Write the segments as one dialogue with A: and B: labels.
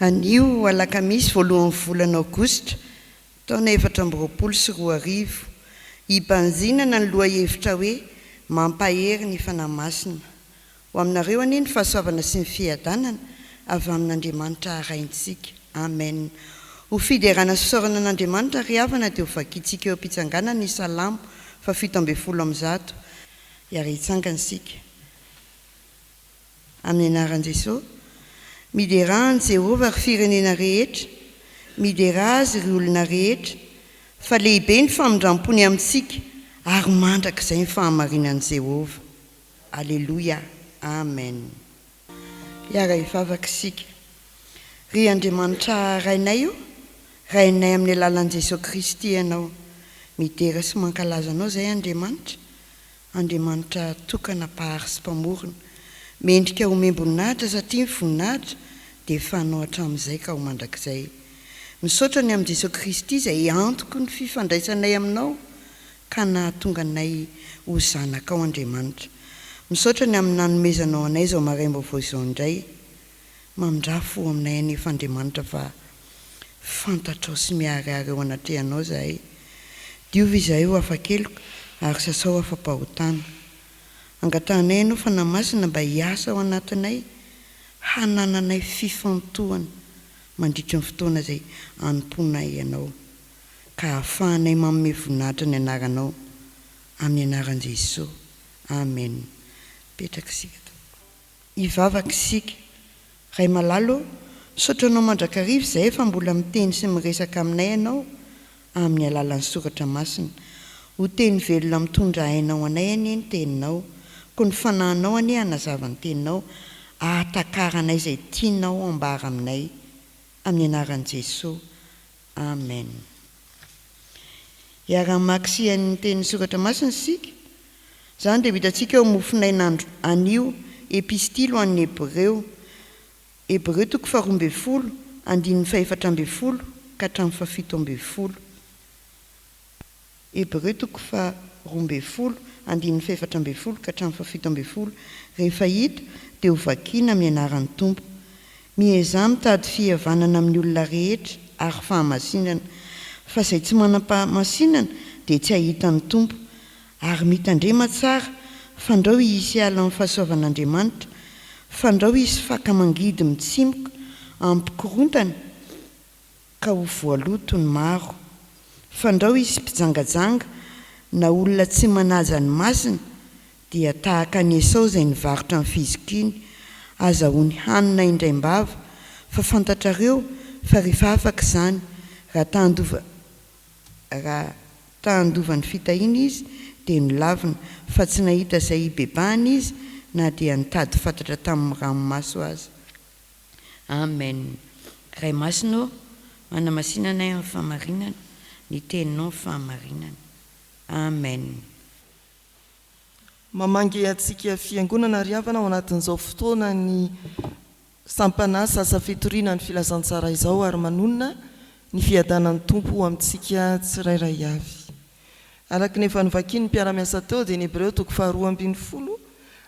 A: Anio alakamisy voalohan'ny volana aogositra, taona 2024, hibanjinana ny lohahevitra hoe Mampahery ny Fanahy Masina. Ho aminareo anie ny fahasoavana sy ny fiadanana avy amin'Andriamanitra Raintsika. Amen. Ho fiderana sy fisaorana an'Andriamanitra ry havana dia ho vakintsika eo am-pitsanganana ny Salamo faha-117. Hiara-hitsangana isika. Amin'ny anaran'i Jesosy. Miderà an'i Jehovah, ry firenena rehetra, miderà azy, ry olona rehetra, fa lehibe ny famindram-pony amintsika, ary mandrakizay ny fahamarinan'i Jehovah. Aleloia! Amen! Hiara-hivavaka isika. Ry Andriamanitra Rainay ô, Rainay amin'ny alalan'i Jesoa Kristy Ianao. Midera sy mankalaza Anao izahay Andriamanitra, Andriamanitra tokana Mpahary sy Mpamorona. Mendrika homem-boninahitra satria ny voninahitra dia efa Anao hatramin'izay ka ho mandrakizay. Misaotra ny amin'i Jesoa Kristy izay antoky ny fifandraisanay Aminao ka nahatonga anay ho zanakao Andriamanitra. Misaotra ny amin'ny nanomezanao anay izao maraim-baovao izao indray. Mamindrà fo aminay anefa Andriamanitra fa fantatrao sy miharihary eo anatrehanao izahay. Diovy izahay ho afa-keloka ary sasao afa-pahotana. Angatahanay Ianao Fanahy Masina mba hiasa ao anatinay hanananay fifantohana mandritry ny fotoana izay anompoanay Anao ka hahafahanay manome voninahitra ny anaranao amin'ny anaran'i Jesoa. Amen. Mipetraka isika tompoko. Hivavaka isika. Ray malala ô, misaotra Anao mandrakariva izahay fa mbola miteny sy miresaka aminay Ianao amin'ny alalan'ny Soratra Masina. Ho teny velona mitondra aina ho anay anie ny Teninao. Koa ny Fanahinao anie hanazava ny Teninao, hahatakaranay izay tianao ambara aminay. Amin'ny anaran'i Jesoa. Amen. Hiara-hamaky sy hihaino ny tenin'ny Soratra Masina isika. Izany dia ho hitantsika eo amin'ny mofonaina andro anio, Epistily ho an'ny Hebreo, Hebreo toko faharoambinifolo, andininy fahefatra ambinifolo ka hatramin'ny fahafito ambinifolo. Hebreo toko faha-12, andininy fahefatra ambinifolo ka hatramin'ny fahafito ambinifolo, Rehefa hita, dia ho vakiana amin'ny anaran'ny Tompo. Miezaha mitady fihavanana amin'ny olona rehetra ary fahamasinana, fa izay tsy manam-pahamasinana dia tsy hahita ny Tompo. Ary mitandrema tsara, fandrao hisy hiala amin'ny fahasoavan'Andriamanitra, fandrao hisy faka mangidy mitsimoka hampikorontana, ka ho voaloto ny maro. Fandrao hisy mpijangajanga na olona tsy manaja ny masina, dia tahaka an'i Esao izay nivarotra ny fizokiany, azahoany hanina indraim-bava, fa fantatrareo fa rehefa afaka izany, raha ta-handova raha ta-handova ny fitahiana izy, dia nolavina, fa tsy nahita izay hibebahana izy na dia nitady fatratra tamin'ny ranomaso aza. Amen Ray Masina ô, manamasina anay amin'ny fahamarinana, ny teninao ny fahamarinana. Amen.
B: Mamangy antsika Fiangonana ry havana ao anatin'izao fotoanan'ny sampan'asa asa fitoriana ny filazantsara izao ary manonona ny fiadanan'ny Tompo ho amintsika tsirairay avy. Araka ny efa novakian'ny mpiara-miasa teo dia ny Hebreo toko faharoa ambinifolo,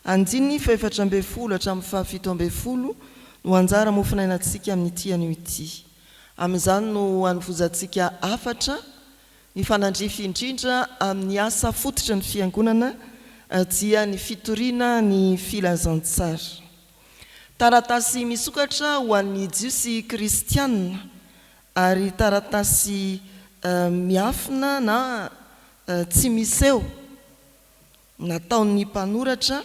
B: andininy fahefatra ambinifolo hatramin'ny fahafito ambinifolo no anjara mofonainantsika amin'ity anio ity. Amin'izany no hanovozantsika hafatra mifanandrify indrindra amin'ny asa fototry ny Fiangonana dia ny fitoriana ny filazantsara. Taratasy misokatra ho an'ny Jiosy kristiana Ary taratasy miafina na tsy miseho nataon'ny mpanoratra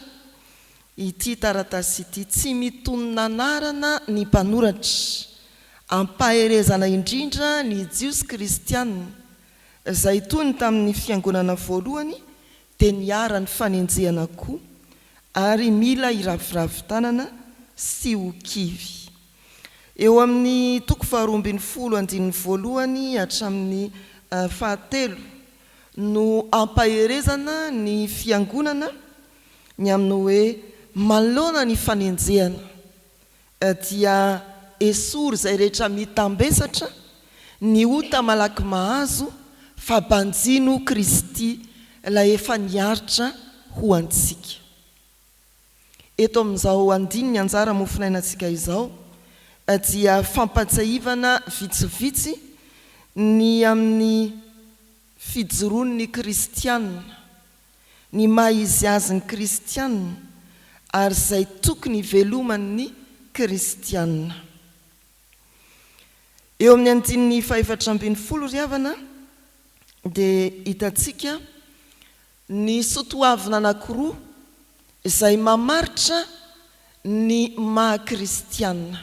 B: ity taratasy ity. Tsy mitonona anarana ny mpanoratra. Ampaherezana indrindra ny Jiosy kristiana, izay toy ny tamin'ny fiangonana voalohany dia niharan'ny fanenjehana koa, ary mila hiraviravy tanana sy ho kivy. Eo amin'ny toko faharoa ambinifolo andininy voalohany hatramin'ny fahatelo no ampaherezana ny fiangonana ny amin'ny hoe manoloana ny fanenjehana dia esory izay rehetra mitambesatra ny ota malaky mahazo fa banjino Kristy ilay efa niaritra ho antsika. Eto amin'izao andininy anjara mofonainantsika izao, dia fampatsiahivana vitsivitsy ny amin'ny fijoroan'ny kristiana, ny maha izy azy ny kristiana ary izay tokony hiveloman'ny kristiana. Eo amin'ny andininy fahefatra ambin'ny folo ry havana dia hitantsika ny soatoavina anankiroa izay mamaritra ny maha kristiana,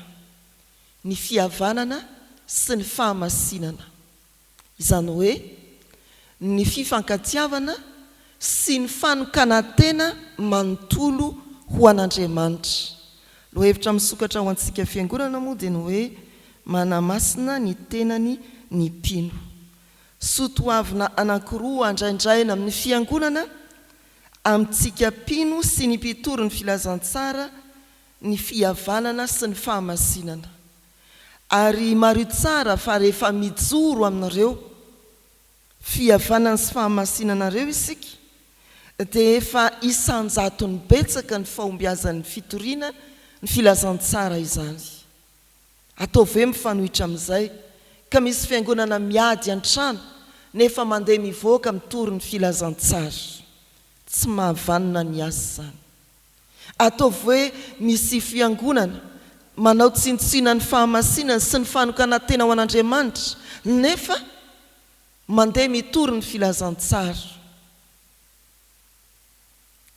B: ny fihavanana sy ny fahamasinana, izany hoe ny fifankatiavana sy ny fanokanan-tena manontolo ho an'Andriamanitra. Lohahevitra misokatra ho antsika fiangonana moa dia ny hoe manamasina ny tenany ny mpino. Soatoavina anankiroa andraindraina amin'ny fiangonana, amintsika mpino sy ny mpitory ny filazantsara, ny fihavanana sy ny fahamasinana. Ary mariho tsara fa rehefa mijoro amin'ireo fihavanana sy fahamasinana ireo isika dia efa isan-jatony betsaka ny fahombiazan'ny fitoriana ny filazantsara izany. Ataovy hoe mifanohitra amin'izay ka misy fiangonana miady an-trano nefa mandeha mivoaka mitory ny filazantsara. Tsy mahavanona ny asa izany. Ataovy hoe misy fiangonana manao tsinontsinona ny fahamasinana sy ny fanokanan-tena ho an'Andriamanitra nefa mandeha mitory ny filazantsara.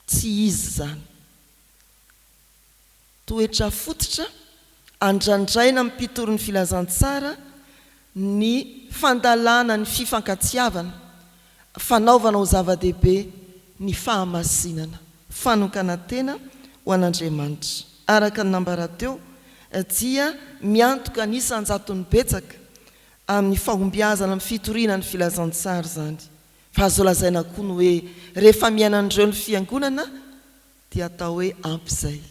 B: Tsy izy izany. Toetra fototra andrandraina amin'ny mpitory ny filazantsara ny fandalana ny fifankatiavana, fanaovana ho zava-dehibe ny fahamasinana, fanokanan-tena ho an'Andriamanitra. Araka ny nambara teo dia miantoka ny isan-jatony betsaka amin'ny fahombiazana amin'ny fitoriana ny filazantsara izany. Fa azo lazaina koa ny hoe rehefa miaina an'ireo ny fiangonana dia atao hoe ampy izay.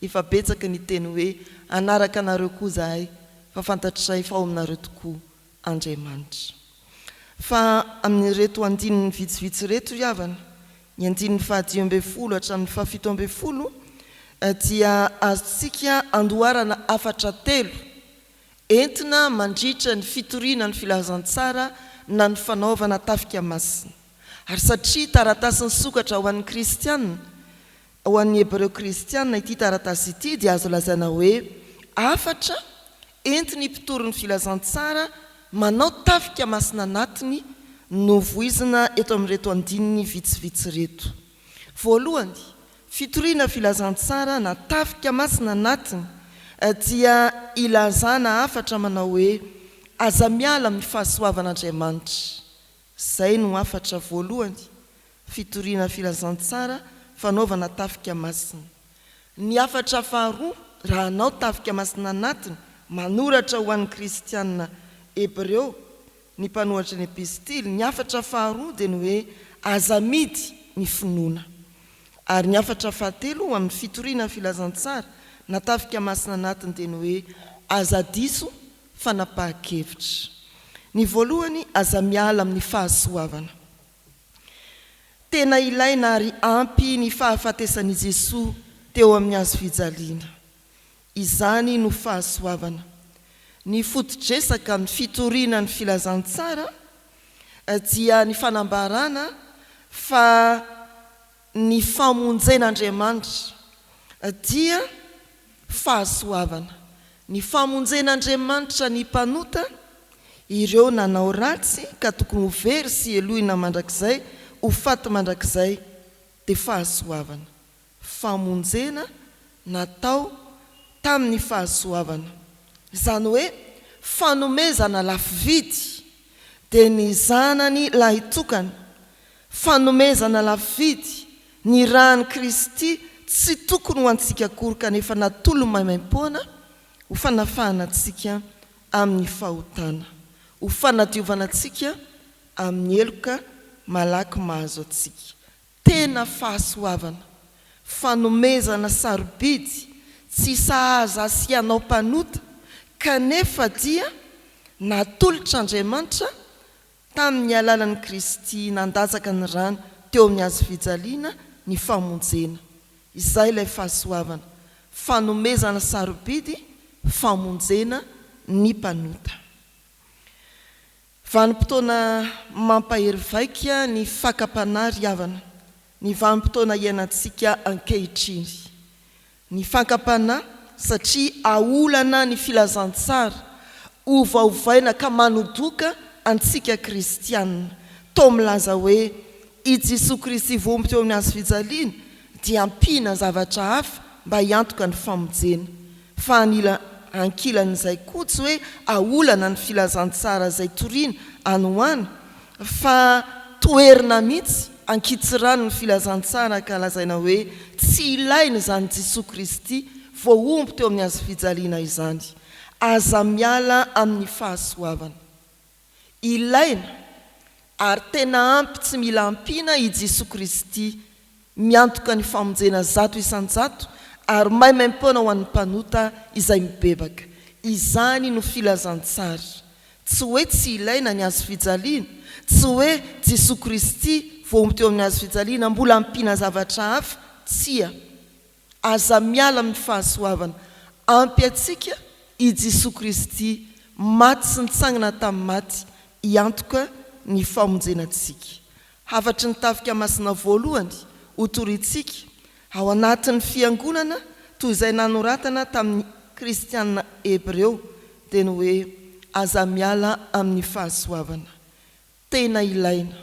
B: Efa betsaka ny teny hoe hanaraka anareo koa izahay fa fantatray fa ao aminareo tokoa Andriamanitra. Fa amin'ireto andininy vitsivitsy ireto ry havana, ny andininy faha-15 hatramin'ny faha-17 dia azontsika andoharana hafatra telo entina mandritra ny fitoriana ny filazantsara na ny fanaovana tafika masina. Ary satria taratasy nisokatra ho an'ny kristiana, ho an'ny Hebreo kristiana ity taratasy ity dia azo lazaina hoe hafatra entin'ny mpitory ny filazantsara manao tafika masina anatiny no voizina eto amin'ireto andininy vitsivitsy ireto. Voalohany, fitoriana filazantsara na tafika masina anatiny dia ilazana hafatra manao hoe aza miala amin'ny fahasoavan'Andriamanitra. Izay no hafatra voalohany, fitoriana filazantsara, fanaovana tafika masina. Ny hafatra faharoa, raha hanao tafika masina anatiny, manoratra ho an'ny kristiana hebreo ny mpanoratra ny epistily, ny hafatra faharoa dia ny hoe aza amidy ny finoana. Ary ny hafatra fahatelo amin'ny fitoriana filazantsara na tafika masina anatiny dia ny hoe aza diso fanapahan-kevitra. Ny voalohany, aza miala amin'ny fahasoavana. Tena ilaina ary ampy ny fahafatesan'i Jesoa teo amin'ny hazo fijaliana. Izany no fahasoavana. Ny foto-dresaka amin'ny fitoriana ny filazantsara dia ny fanambarana fa ny famonjen'Andriamanitra dia fahasoavana. Ny famonjen'Andriamanitra ny mpanota, ireo nanao ratsy ka tokony ho very sy helohina mandrakizay, ho faty mandrakizay, dia fahasoavana. Famonjena natao tamin'ny fahasoavana. Izany hoe fanomezana lafo vidy, dia ny Zanany lahitokana, fanomezana lafo vidy, ny ran'i Kristy tsy tokony ho antsika akory kanefa natolony maimaimpoana ho fanafahana antsika amin'ny fahotana, ho fanadiovana antsika amin'ny heloka malaky mahazo antsika. Tena fahasoavana, fanomezana sarobidy tsy sahaza ahy sy ianao mpanota kanefa dia natolotr'Andriamanitra tamin'ny alalan'i Kristy nandatsaka ny rany teo amin'ny hazofijaliana ny famonjena. Izay ilay fahasoavana, fanomezana sarobidy. famonjena ny mpanota. Vanim-potoana mampahery vaika ny fakam-panahy ry havana, ny vanim-potoana iainantsika ankehitriny. Ny fankam-panahy satria aolana ny filazantsara, ovaovaina ka manodoka antsika kristiana. Toa milaza hoe i Jesoa Kristy voahombo teo amin'ny hazo fijaliana dia ampiana zavatra hafa mba hiantoka ny famonjena. Fa anila ankilan'izay koa tsy hoe aolana ny filazantsara izay toriana any ho any fa toherina mihitsy ankitsirano ny filazantsara ka lazaina hoe tsy ilaina izany Jesoa Kristy voahombo teo amin'ny hazofijaliana izany. Aza miala amin'ny fahasoavana. Ilaina ary tena ampy tsy mila ampiana i Jesoa Kristy, miantoka ny famonjena 100% ary maimaimpoana ho an'ny mpanota izay mibebaka. Izany no filazantsara. Tsy hoe tsy ilaina ny hazofijaliana, tsy hoe Jesoa Kristy voahombo teo amin'ny hazofijaliana mbola ampiana zavatra hafa, tsia. Aza miala amin'ny fahasoavana. Ampy antsika i Jesoa Kristy maty sy nitsangana tamin'ny maty hiantoka ny famonjena antsika. Hafatry ny Tafika Masina voalohany hotorintsika ao anatin'ny Fiangonana toy izay nanoratana tamin'ny Kristiana Hebreo dia ny hoe aza miala amin'ny fahasoavana. Tena ilaina.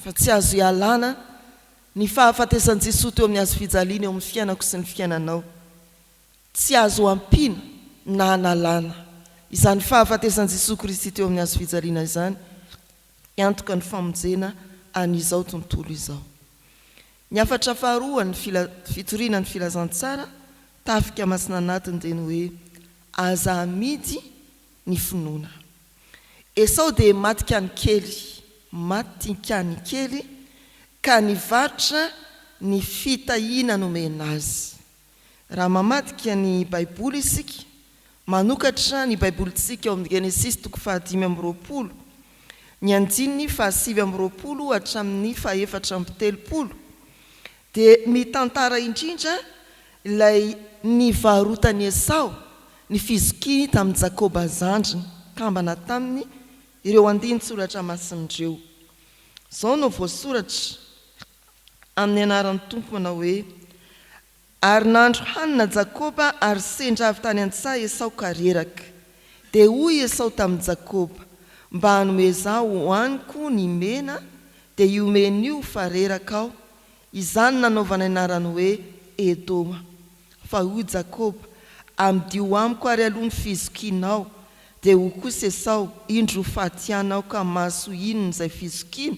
B: Fa tsy azo ialana ny fahafatesan'i Jesoa teo amin'ny hazofijaliana eo amin'ny fiainako sy ny fiainanao. Tsy azo ampiana na analana izany fahafatesan'i Jesoa Kristy teo amin'ny hazofijaliana izany hiantoka ny famonjena an'izao tontolo izao. Ny hafatra faharoa ny fitoriana ny filazantsara tafika masina anatiny dia ny hoe aza amidy ny finoana. Esao dia matin-kanin-kely, matin-kanin-kely, ka nivarotra ny fitahiana nomena azy. Raha mamadika ny Baiboly isika, manokatra ny Baibolintsika ao amin'ny Genesisy toko faha-25, ny andininy faha-29 hatramin'ny faha-34, dia mitantara indrindra ilay nivarotan'i Esao ny fizokiany tamin'i Jakoba zandriny, kambana taminy, ireo andinin-tsoratra masina ireo. Izao no voasoratra amin'ny anaran'ny Tompo manao hoe, Ary nandro hanina Jakoba ary sendra avy tany an-tsaha Esao ka reraka. Dia hoy Esao tamin'i Jakoba, Mba hanomeza ahy hohaniko ny mena, dia io mena io fa reraka aho. Izany nanaovana anarany hoe Edoma. Fa hoy Jakoba, Amidio amiko ary aloha ny fizokianao. Dia hoy kosa Esao, Indro ho faty ihany aho ka mahasoa inona izay fizokiana?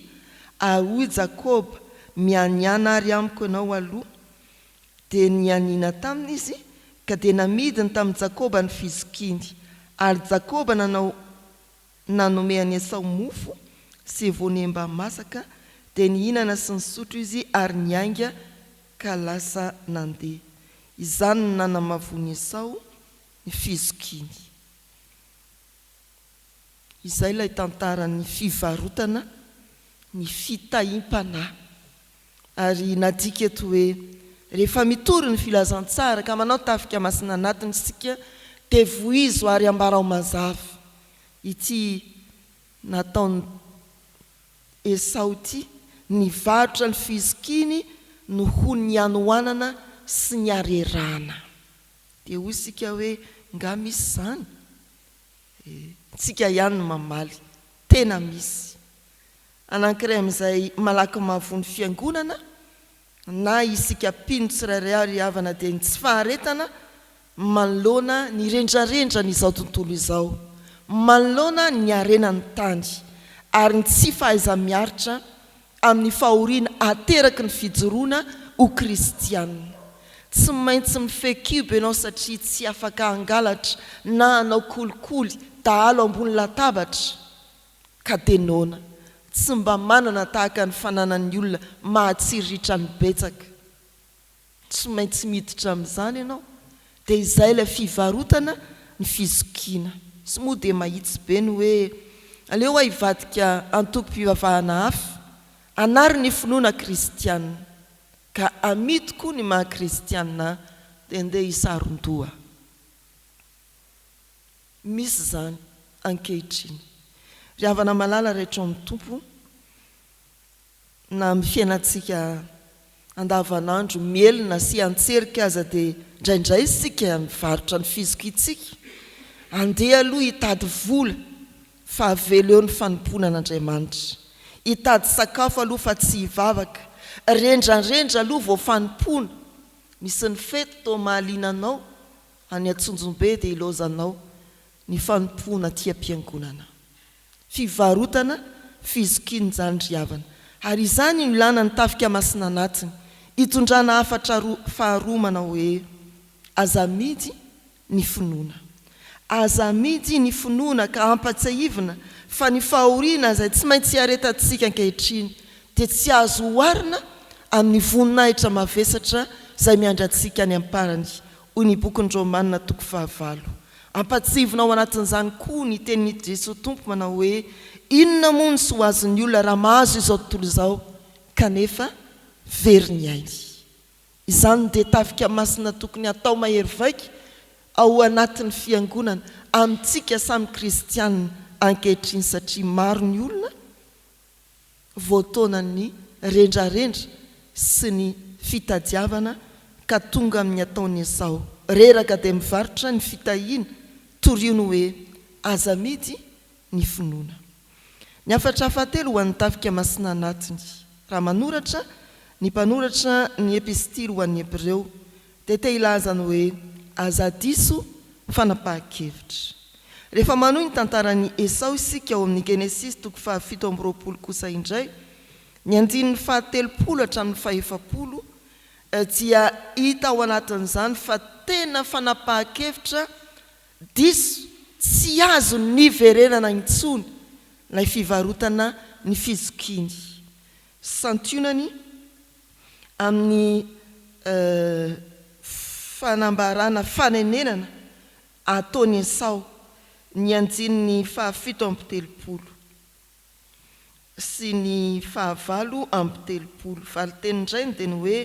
B: Ary hoy Jakoba, Mianiàna ary amiko ianao aloha. Dia nianiana taminy izy, ka dia namidiny tamin'i Jakoba ny fizokiany. Ary Jakoba nanao nanome an'i Esao mofo sy voanemba masaka, dia nihinana sy nisotro izy ary niainga ka lasa nandeha. Izany no nanamavoan'i Esao ny fizokiany. Izay ilay tantaran'ny fivarotana ny fitahiam-panahy. Ary nadika eto hoe, rehefa mitory ny filazantsara ka manao tafika masina anatiny isika dia vohizo ary ambarao mazava ity nataon'i Esao ity, nivarotra ny fizokiany no ho ny hanoanana sy ny harerahana. Dia hoy isika hoe, nga misy izany? Eh, tsika ihany no mamaly, tena misy. Anankiray amin'izay malaky mahavoa ny fiangonana na isika mpino tsirairay ary havana dia ny tsy faharetana manoloana ny rendrarendran'izao tontolo izao, manoloana ny harenan'ny tany ary ny tsy fahaiza-miaritra amin'ny fahoriana ateraky ny fijoroana ho kristiana. Tsy maintsy mifehy kibo ianao satria tsy afaka hangalatra na hanao kolikoly dahalo ambony latabatra. Ka dia noana. Tsy mba manana tahaka ny fananan'ny olona mahatsiriritra ny betsaka. Tsy maintsy miditra amin'izany ianao. Dia izay ilay fivarotana ny fizokiana. Sy moa dia mahitsy be ny hoe aleo aho hivadika antokom-pivavahana hafa, hanary ny finoana kristiana. Ka amidy koa ny maha kristiana ahy dia ndeha hisaron-doha. Misy izany ankehitriny. Ry havana malala rehetra ao amin'ny Tompo, na amin'ny fiainantsika andavanandro mielina sy an-tserika aza dia indraindray isika mivarotra ny fizokiantsika. Andeha aloha hitady vola fa avelo eo ny fanompoana an'Andriamanitra. Hitady sakafo aloha fa tsy hivavaka. Rendrarendra aloha vao fanompoana. Misy ny fety toa mahaliana anao any Antsonjombe dia ilaozanao ny fanompoana aty am-piangonana. Fivarotana fizokiana izany ry havana. Ary izany no ilana ny tafika masina anatiny, hitondrana hafatra faharoa manao hoe, Aza amidy ny finoana. Aza amidy ny finoana ka ampatsiahivina fa ny fahoriana izay tsy maintsy iaretantsika ankehitriny dia tsy azo oharina amin'ny voninahitra mavesatra izay miandry antsika any am-parany, hoy ny bokin'ny Romana toko fahavalo. Ampatsivina ao anatin'izany koa ny tenin'i Jesoa Tompo manao hoe, Inona moa no soa azon'ny olona raha mahazo izao tontolo izao kanefa very ny ainy? Izany dia tafika masina tokony hatao mahery vaika ao anatin'ny Fiangonana amintsika samy kristiana ankehitriny satria maro ny olona voataonan'ny rendrarendra sy ny fitadiavana ka tonga amin'ny ataon'i Esao. Reraka dia mivarotra ny fitahiana, torio ny hoe aza amidy ny finoana. Ny hafatra fahatelo ho an'ny tafika masina anatiny. Raha manoratra ny mpanoratra ny epistily ho an'ny Hebreo dia te hilaza ny hoe aza diso fanapahan-kevitra. Rehefa manohy ny tantaran'i Esao isika ao amin'ny Genesisy toko faha 27 kosa indray, ny andininy faha-30 hatramin'ny faha-40, dia hita ao anatin'izany fa tena fanapahan-kevitra diso tsy azo niverenana intsony ilay fivarotana ny fizokiany. Santionany amin'ny fanambarana fanenenana ataon'i Esao ny andininy faha-37 sy ny faha-38. Valin-tenin-drainy dia ny hoe,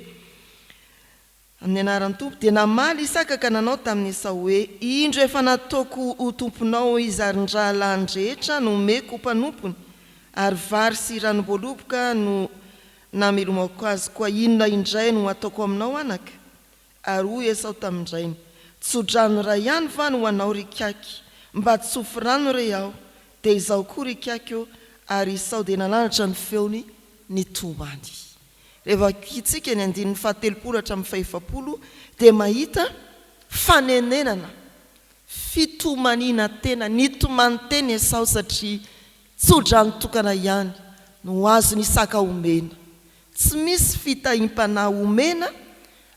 B: Amin'ny anaran'ny Tompo. Dia namaly Isaka ka nanao tamin'i Esao hoe, Indro efa nataoko ho tomponao izy ary ny rahalahiny rehetra nomeko ho mpanompony, ary vary sy ranom-boaloboka no namelomako azy, koa inona indray no hataoko aminao, anaka? Ary hoy Esao tamin-drainy, Tso-drano iray ihany va no ho anao, ry ikaky? Mba tsofy rano re aho, dia izaho koa, ry ikaky ô! Ary Esao dia nananatra ny feony nitomany. Rehefa vakintsika ny andininy faha-30 hatramin'ny faha-40 dia mahita fanenenana, fitomaniana tena, nitomany tena Esao satria tso-drano tokana ihany no azon'i Isaka omena. Tsy misy fitahiam-panahy omena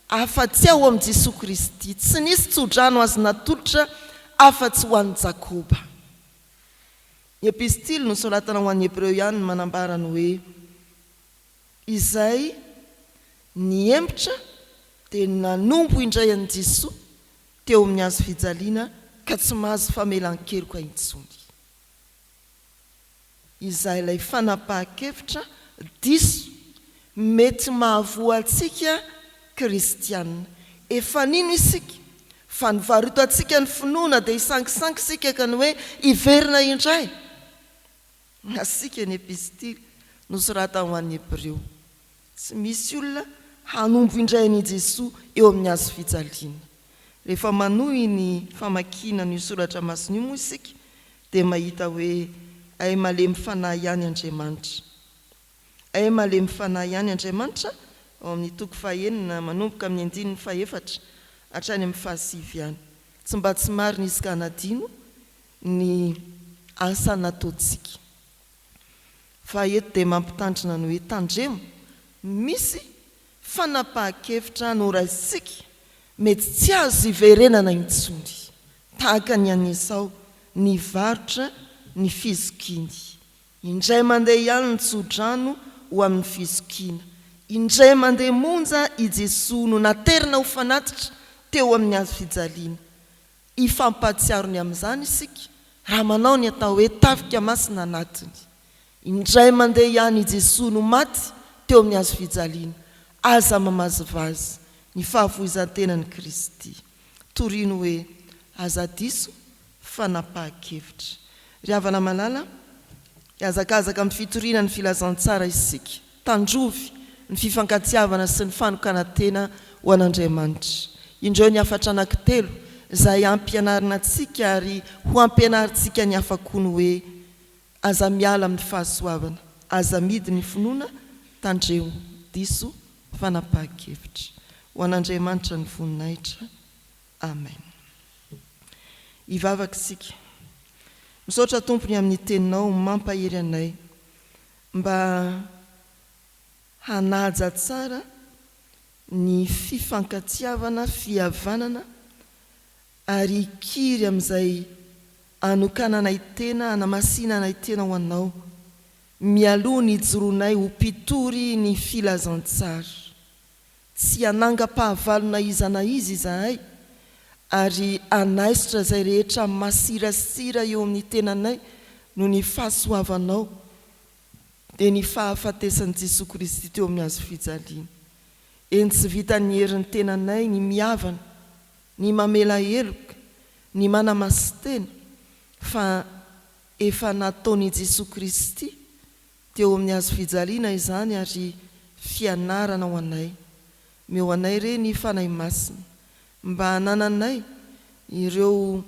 B: afa-tsy ao amin'i Jesoa Kristy. Tsy nisy tso-drano azo natolotra afa-tsy ho an'i Jakoba. Ny epistily nosoratana ho an'ny Hebreo ihany no manambara ny hoe, Izay nihemotra dia nanompo indray an'i Jesoa teo amin'ny hazo fijaliana ka tsy mahazo famelan-keloka intsony. Izay ilay fanapahan-kevitra diso mety mahavoa antsika kristiana. Efa nino isika fa nivarotantsika ny finoana dia hisangisangy isika ka ny hoe hiverina indray. Nasiaka ny epistily nosoratany ho an'ny Hebreo. Tsy misy olona hanompo indray an'i Jesoa eo amin'ny hazo fijaliana. Rehefa manohy ny famakiana an'io soratra masina io moa isika dia mahita hoe hay malemy fanahy ihany Andriamanitra. Hay malemy fanahy ihany Andriamanitra ao amin'ny toko fahenina manomboka amin'ny andininy fahefatra hatrany amin'ny fahasivy ihany. Tsy mba tsy marina izy ka hanadino ny asa nataontsika. Fa eto dia mampitandrina ny hoe tandremo, misy fanapahan-kevitra noraisintsika mety tsy azo iverenana intsony, tahaka ny an'i Esao nivarotra ny fizokiany. Indray mandeha ihany ny tso-drano ho amin'ny fizokiana. Indray mandeha monja i Jesoa no naterina ho fanatitra teo amin'ny hazo fijaliana. Hifampahatsiaro ny amin'izany isika raha manao ny atao hoe tafika masina anatiny. Indray mandeha ihany i Jesoa no maty teo amin'ny hazo fijaliana. Aza mamazivazy ny fahafoizan-tenan'i Kristy. Torino hoe, Aza diso. fanapahan-kevitra. Ry havana malala, hihazakazaka amin'ny fitoriana ny filazantsara isika. Tandrovy ny fifankatiavana sy ny fanokanan-tena ho an'Andriamanitra. Indreo ny hafatra anankitelo izay hampianarina antsika ary ho ampianarintsika ny hafa koa ny hoe, Aza miala amin'ny fahasoavana, aza amidy ny finoana, tandremo diso fanapahan-kevitra. Ho an'Andriamanitra ny voninahitra. Amen. Hivavaka isika. Misaotra Tompo ny amin'ny teninao mampahery anay mba hanaja tsara ny fifankatiavana, fihavanana ary hikiry amin'izay anokananay tena, hanamasinanay tena ho Anao, mialoha ny hijoroanay ho mpitory ny filazantsara. Tsy hanangam-pahavalo na iza na iza izahay, ary hanaisotra izay rehetra masirasira eo amin'ny tenanay noho ny fahasoavanao, dia ny fahafatesan'i Jesoa Kristy teo amin'ny hazofijaliana. Eny, tsy vitan'ny herin'ny tenanay ny mihavana, ny mamela heloka, ny manamasin-tena, fa efa nataon'i Jesoa Kristy Teo amin'ny hazo fijaliana izany ary fianarana ho anay. Omeo anay re ny Fanahy Masina mba hanananay ireo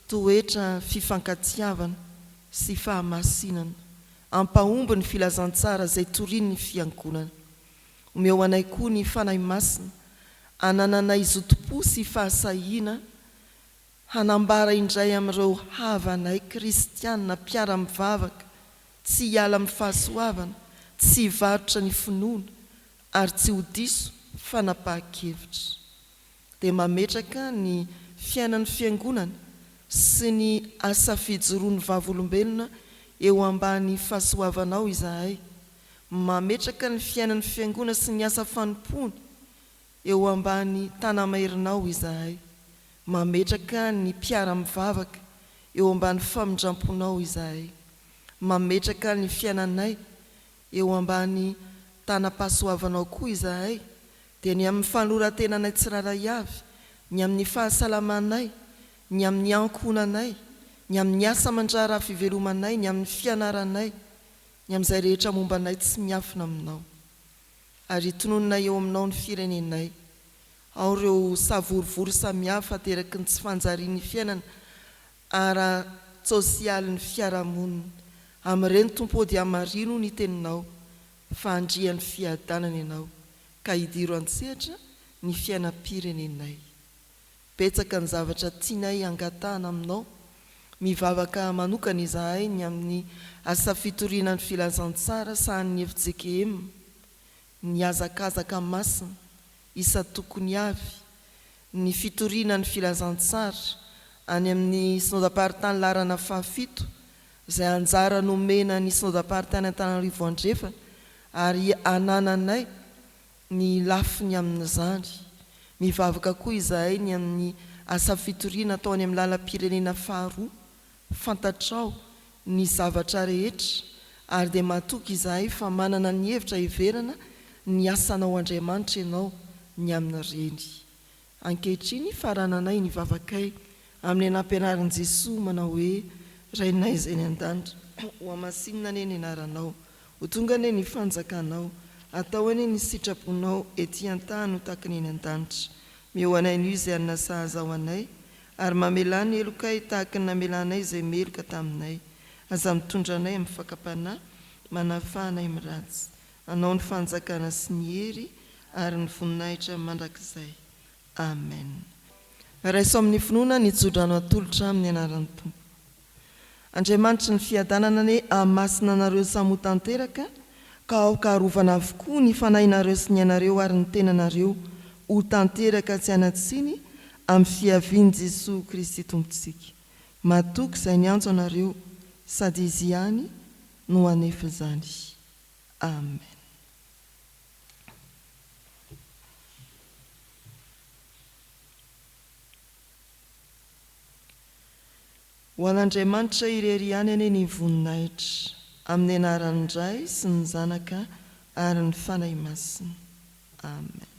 B: toetra fifankatiavana sy fahamasinana hampahomby ny filazantsara izay torian'ny Fiangonana. Omeo anay koa ny Fanahy Masina hanananay zotom-po sy fahasahiana Hanambara indray amin'ireo havanay kristiana mpiara-mivavaka tsy hiala amin'ny fahasoavana, tsy hivarotra ny finoana ary tsy ho diso fanapahan-kevitra. Dia mametraka ny fiainan'ny Fiangonana sy ny asa fijoroan'ny vavolombelona eo ambany fahasoavanao izahay, mametraka ny fiainan'ny Fiangona sy ny asa fanompoany Eo ambany tanamairinao izahay. Mametraka ny mpiara-mivavaka eo ambany famindramponao izahay. Mametraka ny fiainanay eo ambany tanam-pahasoavanao koa izahay, dia ny amin'ny fanoloran-tenanay tsirairay avy, ny amin'ny fahasalamanay, ny amin'ny ankohonanay, ny amin'ny asa aman-draharaha fivelomanay, ny amin'ny fianaranay, ny amin'izay rehetra momba anay tsy miafina aminao. Ary tononina eo aminao ny firenenay. Ao ireo savorovoro samihafa ateraky ny tsy fanjarian'ny fiainana ara-tsosialin'ny fiarahamonina. Amin'ireny, Tompo ô, dia hamarino ny Teninao fa handrian'ny fiadanana Ianao, ka hidiro an-tsehatra ny fiainam-pirenenay. Betsaka ny zavatra tianay hangatahana aminao. Mivavaka manokana izahay ny amin'ny asa fitoriana ny filazantsara sahanin'ny fjkm, ny hazakazaka masina isan-tokony avy, ny fitoriana ny filazantsara any amin'ny Synodam-paritany laharana fahafito izay anjara nomena ny Synodam-paritany Antananarivo Andrefana ary anananay ny lafiny amin'izany. Mivavaka koa izahay ny amin'ny asa fitoriana atao any amin'ny lalam-pirenena faharoa. Fantatrao ny zavatra rehetra ary dia matoky izahay fa manana ny hevitra heverana ny asanao Andriamanitra ianao ny amin'ireny. Ankehitriny farananay ny vavakay amin'ny nampianarin'i Jesoa manao hoe, Rainay izay any an-danitra, hohamasinina anie ny anaranao, ho tonga anie ny fanjakanao, atao anie ny sitraponao ety an-tany ho tahaka ny any an-danitra. Meo anay anio izay hanina sahaza ho anay, ary mamelà ny helokay tahaka ny namelanay izay meloka taminay. Aza mitondra anay amin'ny fakam-panahy, manafaha anay amin'ny ratsy. Anao ny fanjakana sy ny hery ary ny voninahitra mandrakizay. Amen. Raiso amin'ny finoana ny tsodrano atolotra amin'ny anaran'ny Tompo. Andriamanitry ny fiadanana anie hahamasina anareo samy ho tanteraka ka aoka harovana avokoa ny fanahinareo sy ny ainareo ary ny tenanareo ho tanteraka tsy hanan-tsiny amin'ny fiavian'i Jesoa Kristy Tompontsika. Matoky izay niantso anareo sady Izy ihany no hanefa izany. Amen. Ho an'Andriamanitra irery ihany anie ny voninahitra, amin'ny anaran'ny Ray sy ny Zanaka ary ny Fanahy Masina. Amen.